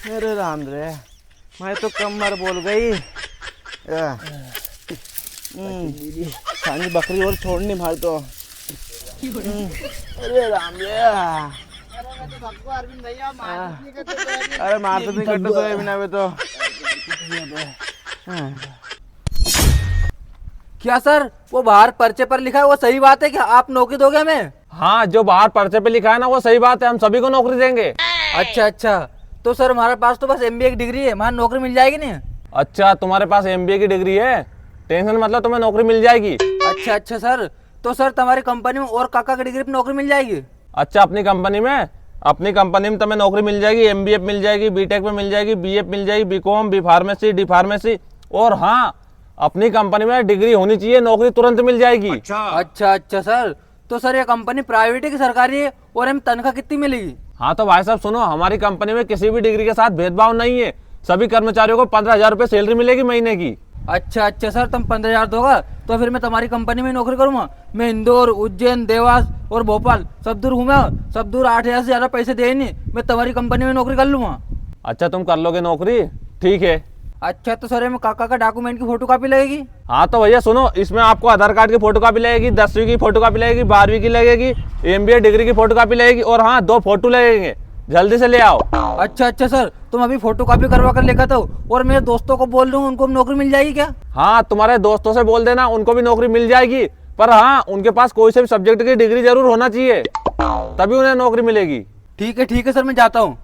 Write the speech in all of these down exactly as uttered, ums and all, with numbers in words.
अरे राम रे, मैं तो कमर बोल गई। आ, हम्म, सांझ बकरी और छोड़नी मार तो। हम्म, अरे राम रे। अरे मैं तो थक गया अरविंद भैया, मार आ, नहीं करते तो अभी। अरे मार तो नहीं करते तो ये बिना भी तो। हाँ। क्या सर, वो बाहर पर्चे पर लिखा है, वो सही बात है क्या? आप नौकरी दोगे हमें? हाँ, जो बाहर पर्चे पे लिखा है ना, वो सही बात है, हम सभी को नौकरी देंगे। अच्छा, अच्छा, तो सर, हमारे पास तो बस एमबीए की डिग्री है, हमारे नौकरी मिल जाएगी नी? अच्छा, तुम्हारे पास एमबीए की डिग्री है, टेंशन मत लो, तुम्हें नौकरी मिल जाएगी। अच्छा, अच्छा सर, तो सर, तुम्हारी कंपनी में और काका की डिग्री पे नौकरी मिल जाएगी? अच्छा, अपनी कंपनी में, अपनी कंपनी में तुम्हें नौकरी मिल जाएगी, एमबीए मिल जाएगी, बीटेक में मिल जाएगी, बीए मिल जाएगी, बीकॉम, बी फार्मेसी, डी फार्मेसी, और हाँ, अपनी कंपनी में डिग्री होनी चाहिए, नौकरी तुरंत मिल जाएगी। अच्छा। अच्छा, अच्छा सर, तो सर, ये कंपनी प्राइवेट है कि सरकारी है, और हमें तनख्वाह कितनी मिलेगी? हाँ तो भाई साहब सुनो, हमारी कंपनी में किसी भी डिग्री के साथ भेदभाव नहीं है, सभी कर्मचारियों को पन्द्रह हजार रुपये सैलरी मिलेगी महीने की। अच्छा, अच्छा सर, तुम पन्द्रह हजार दोगा तो फिर मैं तुम्हारी कंपनी में नौकरी करूंगा। मैं इंदौर, उज्जैन, देवास और भोपाल सब दूर घूमा, सब दूर आठ हजार से ज्यादा पैसे दे ही नहीं, मैं तुम्हारी कंपनी में नौकरी कर लूंगा। अच्छा, तुम कर लोगे नौकरी? ठीक है। अच्छा, तो सर, ये में काका का डॉक्यूमेंट की फोटोकॉपी लगेगी? हाँ तो भैया सुनो, इसमें आपको आधार कार्ड की फोटोकॉपी लगेगी, दसवीं की फोटोकॉपी लगेगी, बारहवीं की लगेगी, एमबीए डिग्री की फोटोकॉपी लगेगी, और हाँ, दो फोटो लगेंगे, जल्दी से ले आओ। अच्छा, अच्छा सर, तुम अभी फोटोकॉपी करवा कर लेकर आओ, और मेरे दोस्तों को बोल दूंगा, उनको भी नौकरी मिल जाएगी क्या? हाँ, तुम्हारे दोस्तों से बोल देना, उनको भी नौकरी मिल जाएगी, पर हाँ, उनके पास कोई से भी सब्जेक्ट की डिग्री जरूर होना चाहिए, तभी उन्हें नौकरी मिलेगी। ठीक है, ठीक है सर, मैं जाता हूँ।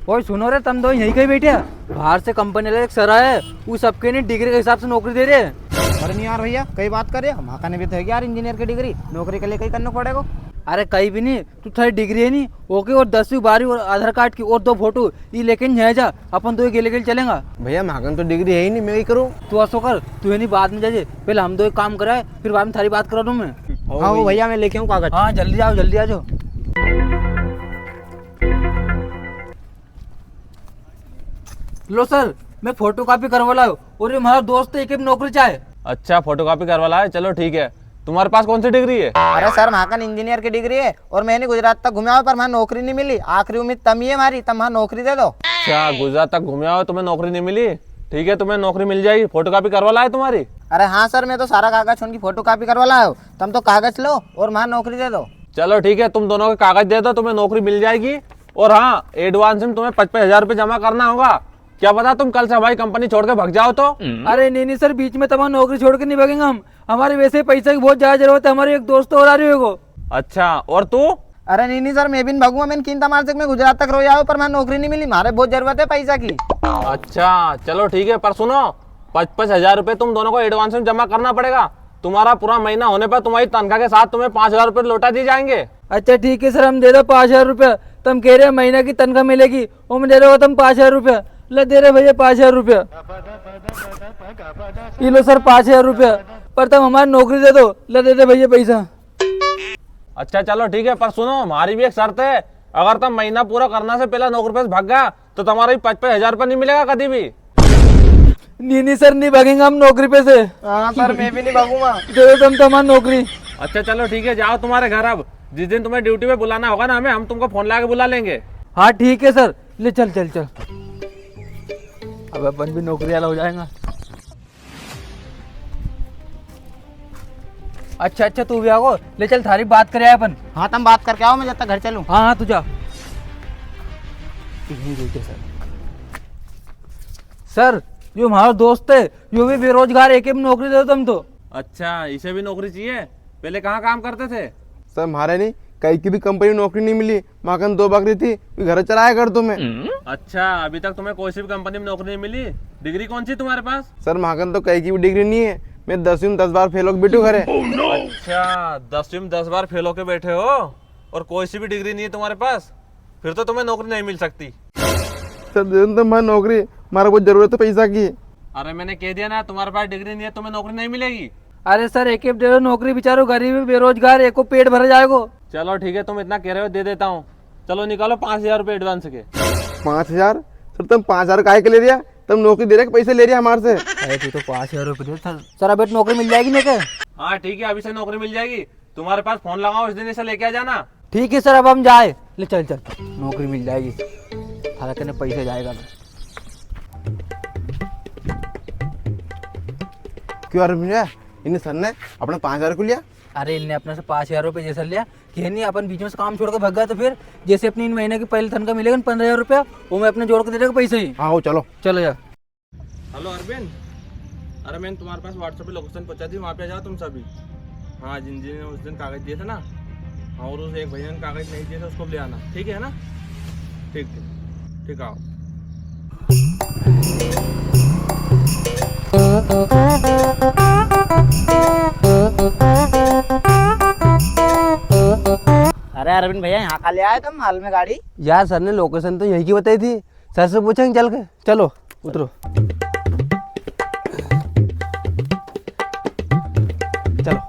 ओए सुनो रे, तम दो यहीं कहीं बैठे हो? बाहर से कंपनी वाला एक सर आया है, वो सबके ने डिग्री के हिसाब से नौकरी दे रहे हैं। अरे नहीं यार भैया, कई बात करे, हमारा कने भी तो है यार इंजीनियर की डिग्री, नौकरी के लिए कई करना पड़ेगा। अरे कई भी नहीं, तू थारी डिग्री है नी, ओके, और दसवीं बारहवीं और आधार कार्ड की और दो फोटो, ये लेके नी जा, अपन दो गेले गेले चलेंगा। भैया, म्हाकन तो डिग्री है ही नी, मैं ही करूँ। तू असो कर, तू है नी, बाद में जाजे, पहले हम दो एक काम कराए, फिर बाद में थारी बात करा दूँ मैं। हाँ, वो भैया, मैं लेके आऊँ कागज। हाँ, जल्दी आओ, जल्दी आ जाओ। लो सर, मैं फोटोकॉपी करवा लायो और ये हमारा दोस्त है, इके भी नौकरी चाहे। अच्छा, फोटोकॉपी करवा लाए, चलो ठीक है। तुम्हारे पास कौन सी डिग्री है? अरे सर, म्हाकन इंजीनियर की डिग्री है और मैंने गुजरात तक घूमे आओ, पर म्हारे नौकरी नी मिली। आखिरी उम्मीद तम ही है म्हारी, तम म्हारे नौकरी दे दो। अच्छा, गुजरात तक घूमे आओ, तुम्हें नौकरी नहीं मिली? ठीक है, तुम्हें नौकरी मिल जाएगी। फोटोकॉपी करवा लाए तुम्हारी? अरे हाँ सर, मैं तो सारा कागज उनकी फोटोकॉपी करवा लायो। तम तो कागज लो और म्हारे नौकरी दे दो। चलो ठीक है, तुम दोनों के कागज दे दो, तुम्हें नौकरी मिल जाएगी। और हाँ, एडवांस में तुम्हें पचपन हजार रुपये जमा करना होगा। क्या पता तुम कल से हमारी कंपनी छोड़ के भाग जाओ तो। अरे नहीं, नहीं सर, बीच में तुम्हारी नौकरी छोड़ के नहीं भागेंगे हम। हमारे वैसे ही पैसा की बहुत ज्यादा जरूरत है, हमारे एक दोस्त और आ रहे हो। अच्छा, और तू? अरे नहीं, नहीं सर, मैं भी नहीं भागूंगा। मैंने किन तमार से मैं गुजरात तक रोई आयो, पर मैं नौकरी नहीं मिली। म्हारे बहुत जरूरत है पैसा की। अच्छा, चलो ठीक है, पर सुनो, पचपन हजार रुपये तुम दोनों को एडवांस में जमा करना पड़ेगा। तुम्हारा पूरा महीना होने पर तुम्हारी तनख्वाह के साथ तुम्हें पाँच हजार रुपये लौटा दिए जाएंगे। अच्छा ठीक है सर, हम दे दो पाँच हजार रुपया। तम कह रहे हो महीना की तनख्वाह मिलेगी, वो में दे रहे हो तम पाँच हजार रुपया। ले दे रहे भैया पाँच हजार रुपया। ये लो सर पाँच हजार रुपया, पर तम हमारी नौकरी दे दो। ले दे दे भैया पैसा। अच्छा चलो ठीक है, पर सुनो, हमारी भी एक शर्त है, अगर तम महीना पूरा करना से पहले नौकरी पे से भाग गया तो तुम्हारा भी पचपन हजार रुपया नहीं मिलेगा कभी भी। नहीं, नहीं सर, नहीं भागेंगे हम नौकरी पे से। हाँ सर, मैं भी नहीं भागूंगा। दे दो तम तो हमारी नौकरी। अच्छा चलो ठीक है, जाओ तुम्हारे घर। अब जिस दिन तुम्हें ड्यूटी पे बुलाना होगा ना हमें, हम तुमको फोन लगा के बुला लेंगे। हाँ ठीक है सर, ले चल, चल, चल। अब अपन भी नौकरी वाला हो जाएगा। अच्छा, अच्छा, तू भी आगो, ले चल, थारी बात करे अपन। हाँ, तम बात करके आओ, मैं जब तक घर चलूँ। हाँ, हाँ, तू जा। यहीं बैठे सर। सर, यो हमारा दोस्त है, यो भी बेरोजगार है, इके भी नौकरी दे दो तम तो। अच्छा, इसे भी नौकरी चाहिए? पहले कहाँ काम करते थे? सर, म्हारे नी, कई की भी कंपनी में नौकरी नहीं मिली। म्हाकन दो बकरी थी, वी घर चलाया करतो मैं। अच्छा, अभी तक तुम्हें कोई सी भी कंपनी में नौकरी नहीं मिली? डिग्री कौन सी तुम्हारे पास? सर, म्हाकन तो कई की भी डिग्री नहीं है, मैं दसवीं में दस बार फेल होके बैठो घरे। अच्छा, दसवीं में दस बार फेल होके बैठे हो और कोई सी भी डिग्री नहीं है तुम्हारे पास, फिर तो तुम्हें नौकरी नहीं मिल सकती। सर, दे दो तो म्हारे नौकरी, म्हारे बहुत जरूरत है पैसा की। अरे, मैंने कह दिया ना, तुम्हारे पास डिग्री नहीं है, तुम्हें नौकरी नहीं मिलेगी। अरे सर, एके भी दे दो नौकरी, बेचारो गरीब है, बेरोजगार है, एको पेट भर जाएगो। चलो ठीक है, तुम इतना कह रहे हो, दे देता हूँ। चलो निकालो पाँच हजार रुपये एडवांस के। पाँच हजार? सर, तम पाँच हजार काहे के ले रिया? तम नौकरी दे रिया कि पैसे ले रिया हमारे से? अरे तू तो पाँच हजार रुपये दे सर। सर, अबे तो नौकरी मिल जाएगी ना के? हाँ ठीक है, अभी से नौकरी मिल जाएगी। तुम्हारे पास फोन लगाओ, उस दिन इसे लेके आ जाना। ठीक है सर, अब हम जाए। ले चल चल, नौकरी मिल जाएगी, थारा कने पैसा जाएगा। क्यों अरविंद भैया, इन्हें सर ने अपने पाँच हजार को लिया? अरे इनने अपने से पाँच हजार रुपये जैसा लिया कि है नहीं, अपन बीच में से काम छोड़ के भाग गया तो फिर जैसे अपनी इन महीने की पहली तनख्वाह मिलेगी ना, पन्द्रह हजार रुपया, वो मैं अपने जोड़ के दे देगा पैसे ही। हाँ, वो चलो। चलो यार। हेलो अरविंद, अरे मैंने तुम्हारे पास WhatsApp पे लोकेशन पहुंचा दी, वहाँ पे आ जाओ तुम सभी। हाँ, जिन जिन ने उस दिन कागज दिए थे ना, हाँ, और उस एक भैया ने कागज नहीं दिए थे, उसको भी ले आना, ठीक है ना? ठीक, ठीक, ठीक, आओ। अरे अरविंद भैया, यहाँ का ले आए तुम हाल में गाड़ी? यार, सर ने लोकेशन तो यहीं की बताई थी, सर से पूछेंगे चल के। चलो, उतरो। चलो।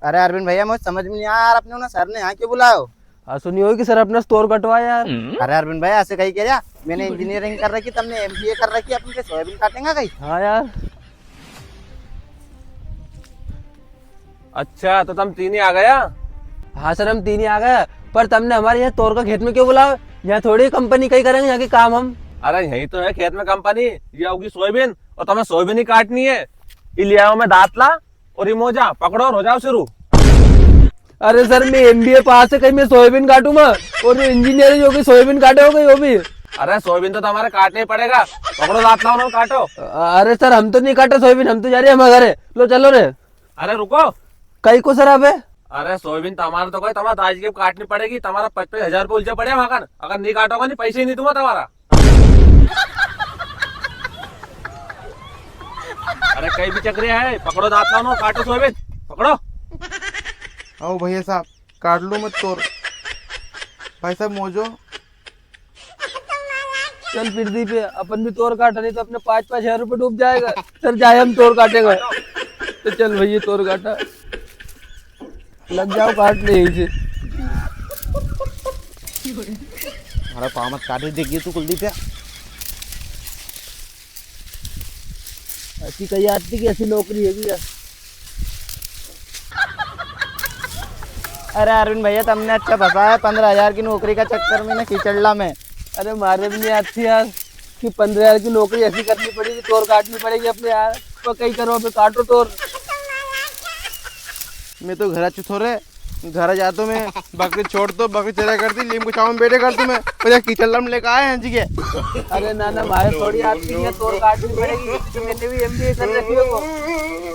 अरे अरविंद भैया, मुझे समझ में नहीं आया यार, अपने उन्हें सर ने यहाँ क्यों बुलायो? हाँ, सुनियो कि सर अपना तोर कटवाया यार। अरे अरविंद भाई, ऐसे कहीं कह रहा, मैंने इंजीनियरिंग कर रखी, तुमने एमबीए कर रखी, अपन के सोयाबीन काटेंगे कहीं? हाँ यार। अच्छा, तो तुम तीन ही आ गया? हाँ सर, हम तीन ही आ गया, पर तुमने हमारे यहाँ तोर का खेत में क्यों बुलाया? यहाँ थोड़ी कंपनी कहीं करेंगे यहाँ के काम हम। अरे यही तो है खेत में कंपनी, ये होगी सोयाबीन और तुम्हें सोयाबीन ही काटनी है। ये ले आओ मैं दातला और ये मोजा, पकड़ो और हो जाओ शुरू। अरे सर, मैं एमबीए पास है, कहीं मैं सोयाबीन काटूंगा? और जो इंजीनियर है, जो कि सोयाबीन काटे हो गई वो भी। अरे सोयाबीन तो तुम्हारे काटना ही पड़ेगा, पकड़ो दातला और काटो। अरे सर, हम तो नहीं काटे सोयाबीन, हम तो जा रहे हैं हमारे घरे। लो चलो रे। अरे रुको। कई को सर अबे? अरे सोयाबीन तो हमारा तो कोई, तुम्हारा दाजी के काटनी पड़ेगी, तुम्हारा पचपन हजार रुपये उलझे पड़े हैं वहां, अगर नहीं काटोगा नहीं पैसे ही नहीं दूंगा तुम्हारा। अरे कई भी चक्रिया है, पकड़ो दातला नो, काटो सोयाबीन, पकड़ो। आओ भैया साहब, काट लो मत तोर। भाई साहब मोजो। चल फिर दी पे, अपन भी तोर काटा, नहीं तो अपने पाँच पाँच हजार रुपये डूब जाएगा। सर जाए, हम तोर काटेगा। तो चल भैया तोर काटा। लग जाओ काट ले इसे। हमारा पाँव मत काटे, देखिए तू कुलदीप यार। ऐसी कई आती कि ऐसी नौकरी है भी यार। अरे अरविंद भैया, तुमने अच्छा फंसाया, पन्द्रह हजार की नौकरी का चक्कर में ना कीचड़ला में। अरे मारे भी नहीं आती यार, कि पन्द्रह हजार की नौकरी ऐसी करनी पड़ेगी, तोर काटनी पड़ेगी अपने यार। तो कई करो, अबे काटो तोर। मैं तो घर अच्छे थोड़े, घर जातो मैं, बकरी छोड़ दो, बकरी चरा करती, लीम को छाव में बैठे करतो मैं, पर ये कीचड़ला में लेकर आए हैं जी के। अरे ना ना, मारे थोड़ी आती है, तोर काटनी पड़ेगी, तो मैंने भी एमबीए कर रखी है वो।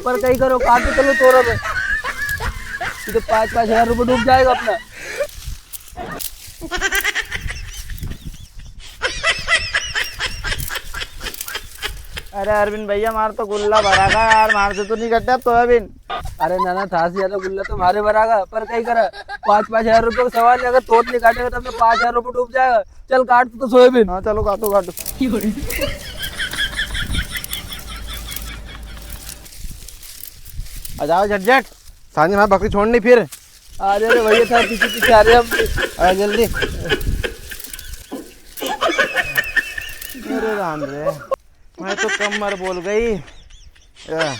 पर कई करो, काटो चलो तोर अबे। ये तो पाँच पाँच हजार रुपये डूब जाएगा अपना। अरे अरविंद भैया, मार तो गुल्ला भरा गया यार, मार से तो नहीं कटे अब सोयाबीन। अरे नाना, थासी ज्यादा गुल्ला तो मारे भरा गया, पर कई करा, पाँच पाँच हजार रुपये का सवाल है, अगर तोर नहीं काटेगा तो अपने पाँच हजार रुपये डूब जाएगा। चल काट तू तो सोयाबीन। हाँ चलो काटो काटो। आ जाओ झट झट, सांझे में बकरी छोड़नी फिर। अरे अरे भैया, था पीछे पीछे आ रहे हम। आ जल्दी। अरे राम रे, मैं तो कमर बोल गई। या।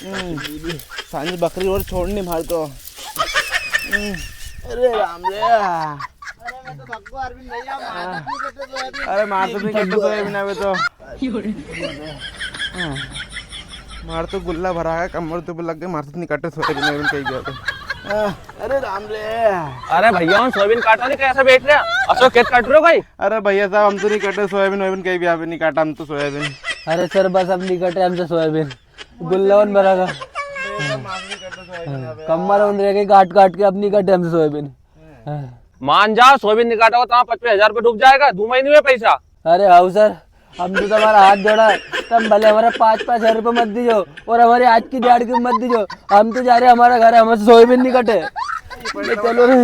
हम्म, सांझे बकरी और छोड़नी मार तो। हम्म, अरे राम रे। अरे मैं तो थक गया अरविंद भैया, मार तो नहीं करते सोयाबीन। अरे मार तो नहीं करते सोयाबीन अबे तो। हाँ। मार तो गुल्ला भरा है, कमर तो लग गए, मार तो नहीं काटे सोयाबीन, सोयाबीन कहीं गया तो। हाँ, अरे राम रे। अरे भैया, हम सोयाबीन काटो नहीं, कैसे बैठ रहे हैं? असो खेत काट रहे हो भाई? अरे भैया साहब, हम तो नहीं काटे सोयाबीन, वोयाबीन कहीं भी आप नहीं काटा, हम तो सोयाबीन। अरे सर, बस अब नहीं काटे हमसे सोयाबीन, गुल्ला वन भरा का। भैया साहब, हम नहीं काटे सोयाबीन अब। कमर उन रह गई काट काट के, अब नहीं काटे हमसे सोयाबीन। मान जाओ, सोयाबीन नहीं काटोगा तो पचपन हजार रुपये डूब जाएगा, दो महीने में पैसा। अरे हाउ सर, हम तो तुम्हारा हाथ जोड़ा, तुम भले हमारा पाँच पाँच हजार रुपये मत दीजो और हमारी आज की दिहाड़ की मत दीजो, हम तो जा रहे हैं हमारा घर, हमसे सोयाबीन नहीं कटे। चलो रे।